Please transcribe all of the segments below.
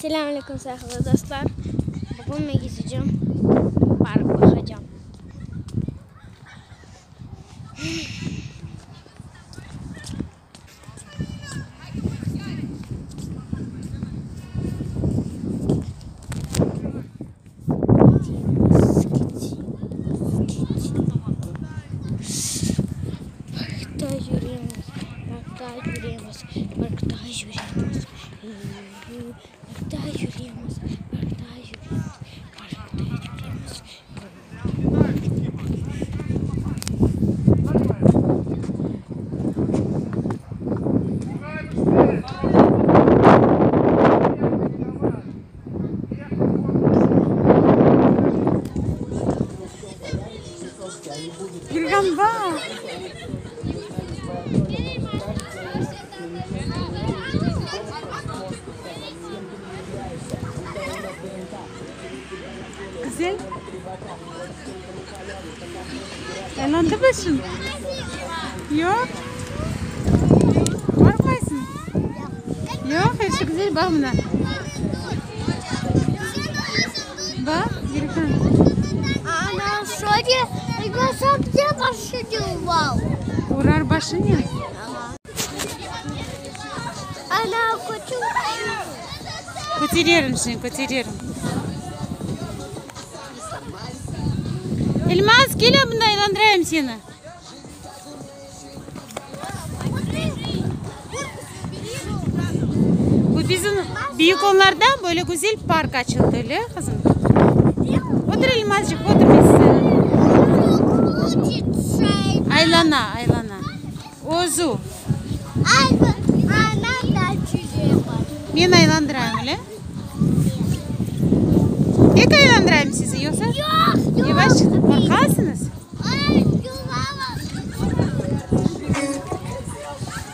Selam aleyküm sayğılı dostlar. Bugün men gezeceğim, park baqacağım. Parkta yüremiz, parkta yüremiz, parkta yüremiz. Parkta yüremiz, parkta yüremiz, parkta yüremiz. Gülgan baq! Güzel. Aylandı başın? Yoq. Qorqmaysıñ? Yoq, er şey güzel. Baq mına. Baq, Gülhan. Urar başınen. Kötererim seni, kötererim. Elmaz, kel mında aylandırayım seni. Bu bizim büyük onlarda böyle güzel park açıldı, öyle qızım? Otur, Elmazcıq, otur, men sizi. Aylana, aylana. Özü. Men aylandırayım, öyle? Pek aylandırayım sizi, yoqsa? Yavaş, qorqasıñız?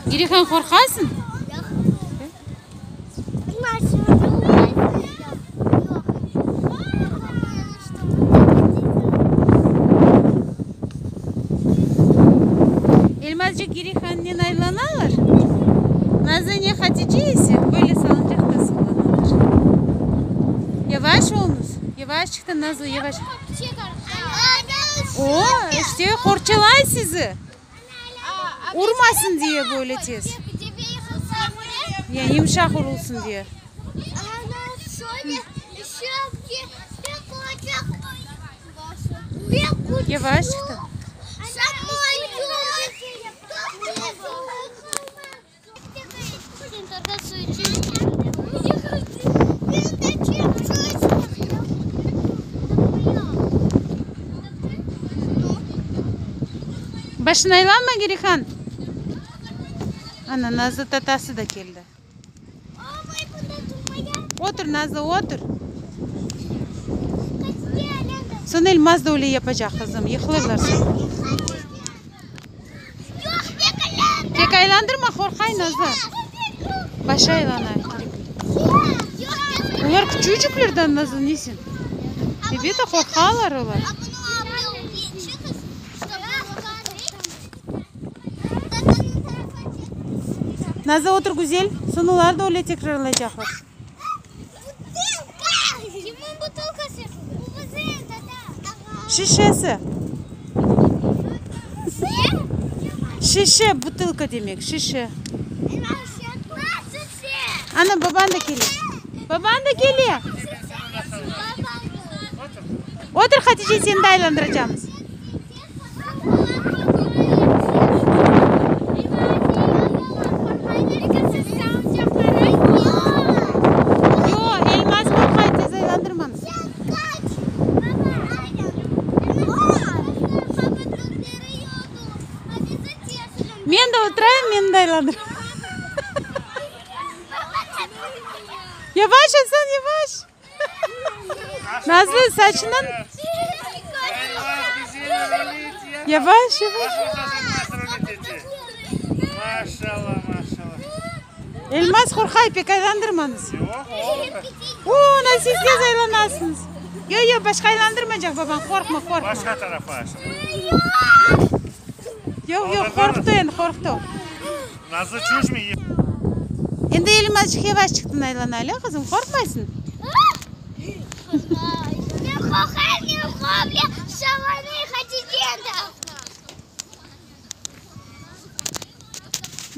Girihan, qorqasıñ? Elmazcıq Girihannen aylanalar, Nazlınen Hatice ise böyle salıncaqta sallanalar. Yavaş oluñız, yavaşçıqtan, Nazlı, yavaş. O, işte, qorçalay sizi. Urmasın diye böyle tez. Ya yımşaq urulsın diye. Yavaş çıqtı. Başın aylanma, Girihan. Ana, Nazlı tatası da keldi. Otur, Nazlı, otur. Soñ Elmaz da öyle yapacaq, qızım, yıqılırlar soñ. Pek aylandırma, qorqay Nazlı. Başı aylana. Olar küçücükler da, Nazlı, ne sen? Elbette, qorqalar olar. Nazlı, otur, güzel. Soñ olar da öyle tekrarlaycaqlar. Şişesi. Şişe, butılka demek, şişe. Ana, babañ da kele. Babañ da kele. Otur, Hatice, seni de aylandıracaqmız. Yoq, Elmaz qorqay, tez aylandırmañız. Men de oturayım, meni de aylandır. Yavaş, Asan, yavaş. Nazlı, saçından. Yavaş, yavaş. Elmaz qorqay, pek aylandırmañız. O, siz tez aylanasıñız. Yoq, yoq, başqa aylandırmaycaq babañ, qorqma, qorqma. Başqa tarafa. Yoq, yoq, qorqtı endi, qorqtı. Nazlı çüşme. Endi. elim azıcıq yavaş çıqtın aylanaylı, qızım, qorqmaysıñ?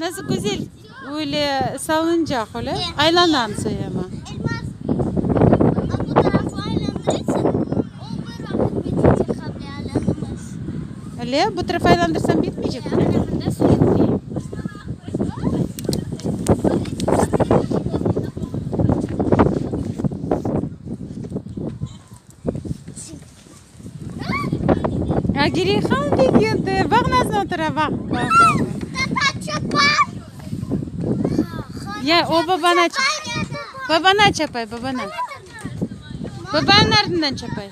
Nasıl güzel, öyle salıncaq, öyle aylanam soyama. Öyle, bu tarafa aylandırsam bitmeycek mi? A Gireyhan begendi. Baq nasıl otura, baq, baq, baq. Ya, o babana babana çapay, babana. Babanıñ artından çapay.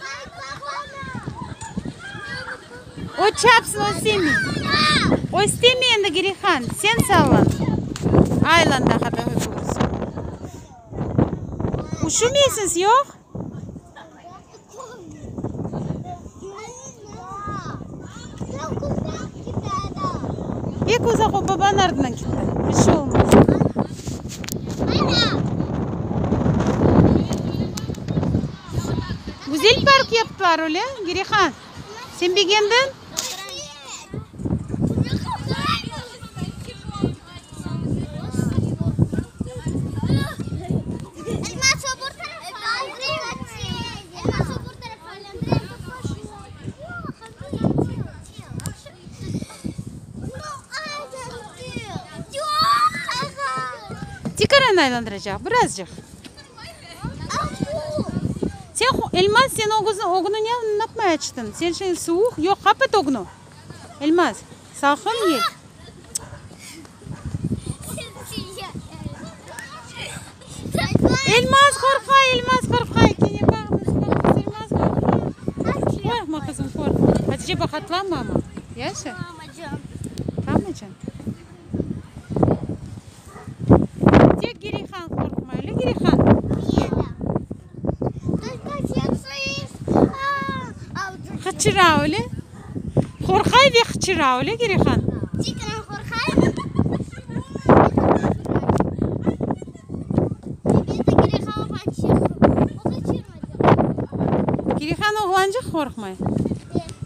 O çapsın, o istemey. O istemey endi, Gireyhan. Sen sallan. Aylan daha da öbürsün. Üşümeysiñiz, yoq? Pek uzaq o babanıñ ardından ketti. Bir şey olmaz. Güzel park yaptılar, öyle, Girihan? Sen begendiñ? Tikaranı aylandıracaq, birazcıq. Sen, Elmaz, sen ögüni ne yapmay açtıñ? Sen şimdi suvuq, yoq, qapat ögüni. Elmaz, salqın yel. Elmaz qorqay, Elmaz qorqay. Kene baqıñız, baqıñız, Elmaz qorqay. Qorqma, qızım, qorqma. Hatice, baq, atlanma amma. Yahşı? Tamam, can. Tek Gireyhan qorqmay, öyle, Gireyhan? Qıçıra, öyle? Qorqay ve qıçıra, öyle, Gireyhan? Gireyhan oğlancıq qorqmay.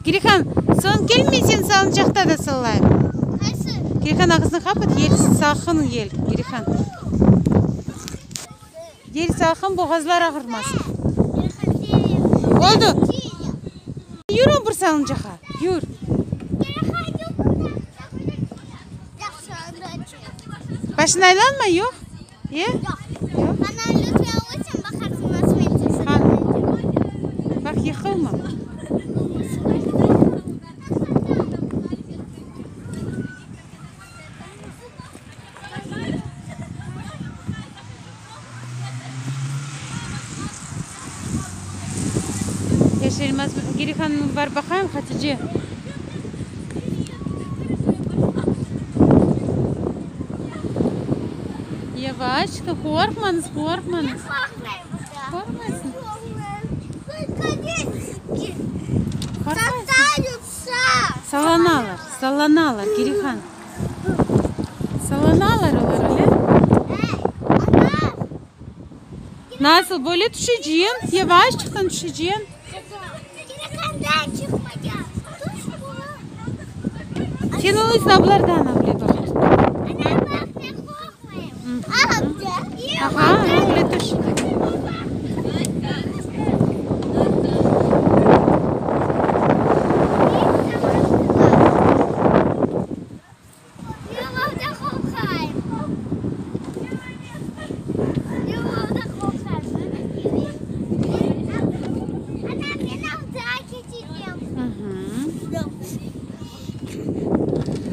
Gireyhan, soñ kelmey seni salıncaqta da sallayım. Gireyhan, ağızını qapat, yel salqın yel, Gireyhan. Yel salqın, boğazlar ağırmasın. Oldı. Yür o bir salıncağa, yür. Başın aylanmay, yoq? E? Baq, yıqılma. Yaş Elmaz, Gerihan, bar baqayım, Hatice. Yavaş, qorqmañız, qorqmañız. Qorqmaysıñ? Qorqmaysıñ? Sallanalar, sallanalar, Gerihan. Sallanalar olar, öyle? Nasıl, böyle tüşeceñ? Yavaş çıqsañ tüşeceñ. Sen olıysıñ ablardan, able baq. Aha, öyle tüş.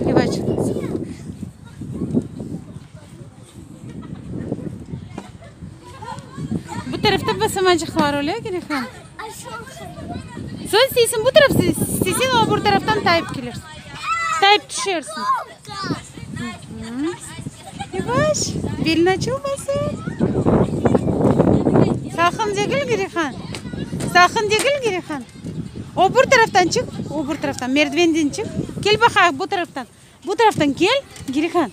Yavaş. Bu tarafta basamacıqlar öyle, Gülhan? Soñ isteysiñ bu taraf, isteseñ o bir taraftan tayıp kelirsiñ. Tayıp tüşersiñ. Yavaş, belin açılmasın. Salqın degil, Gülhan? Salqın degil, Gülhan? O bir taraftan çıq, o bir taraftan, merdivenden çıq. Kel baqayıq bu taraftan. Bu taraftan kel, Gülhan.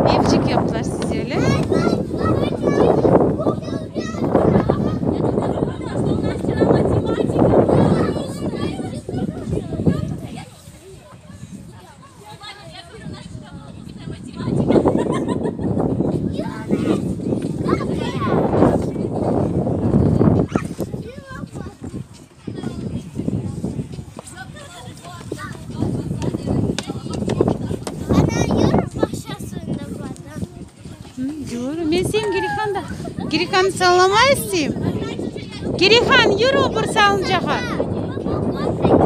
Evçik yaptılar size, öyle? Yürü, men sen Girihan da, Girihan'ı sallamay isteyim. Girihan, yürü o bir salıncağa.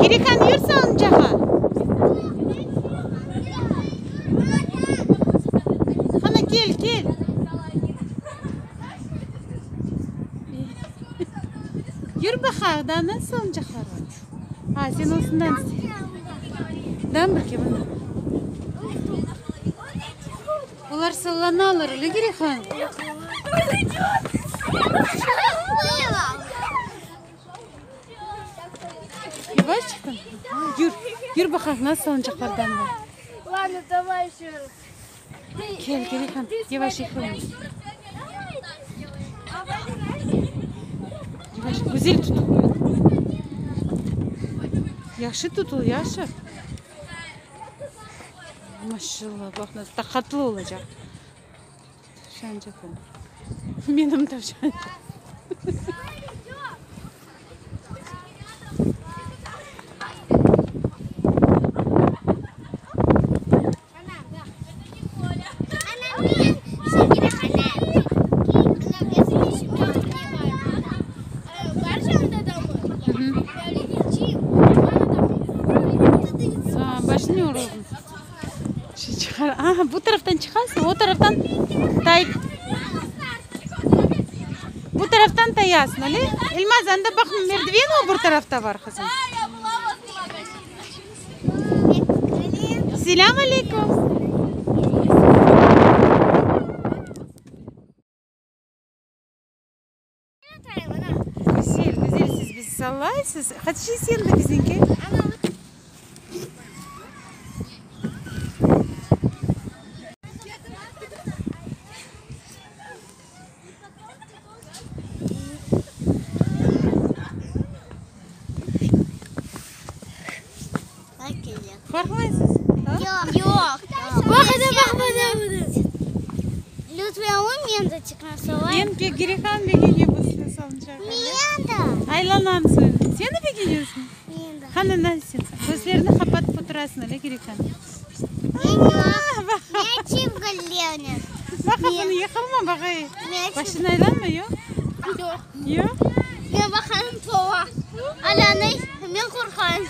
Girihan, yür salıncağa. Qana, kel, kel. Yür baqayıq, daa nasıl salıncaqlar bar? A, sen osından isteysiñ. Daa bir ke mına. Olar sallanalar, öyle Girihan? Yavaş çıqtıñ? Yür, yür baqayıq, nasıl salıncaqlardan bar. Kel, Girihan, yavaş yıqılma. Yavaş, güzel tutul. Yahşı tutul, yahşı. Maşallah, baq nasıl taqatlı olacaq. Tavşançıq o. Menim tavşançığım. Başını yoruldın. Çıqar. Aha, bu taraftan çıqasıñ, o taraftan tay. Bu taraftan tayasıñ, öyle? Elmaz, anda baq, merdiven o bir tarafta bar, qızım. Selâm aleyküm! Güzel, güzel, siz bizi sallaysız. Hatice, sen de bizimki. Qorqmaysız? Yoq. Lütfen men de çıqmasam. Men Girihan begene bu salıncaqqa. Men de. Aylanamsıñ. Sen de begenesiñ? Men de. Qani, na sen. Közlerini qapatıp oturasıñ, öyle, Girihan? Men çimgillenim. Baq, bunı yıqılma, baq, ey. Başın aylanma, yoq? Yoq. Yoq? Men baqarım toğa. Alanay, men qorqayım.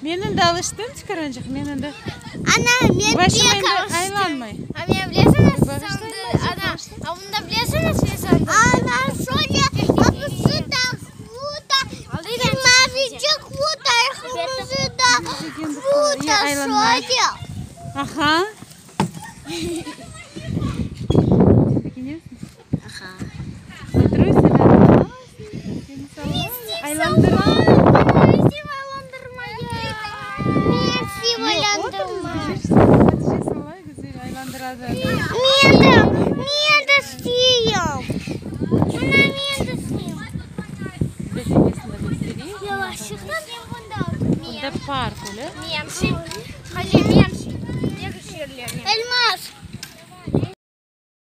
Men endi alıştım, tükürancıq, men endi. Ana, men Başım pek endi alıştım. aylanmay. A men bilesiñiz, Bağışlayın, ana, a bunda bilesiñiz, men sandım. Ana, şöyle, qapısı da, bu da, mavicik, bu da, qırmızı da, bu da, şöyle. Aha. Mında park, öyle?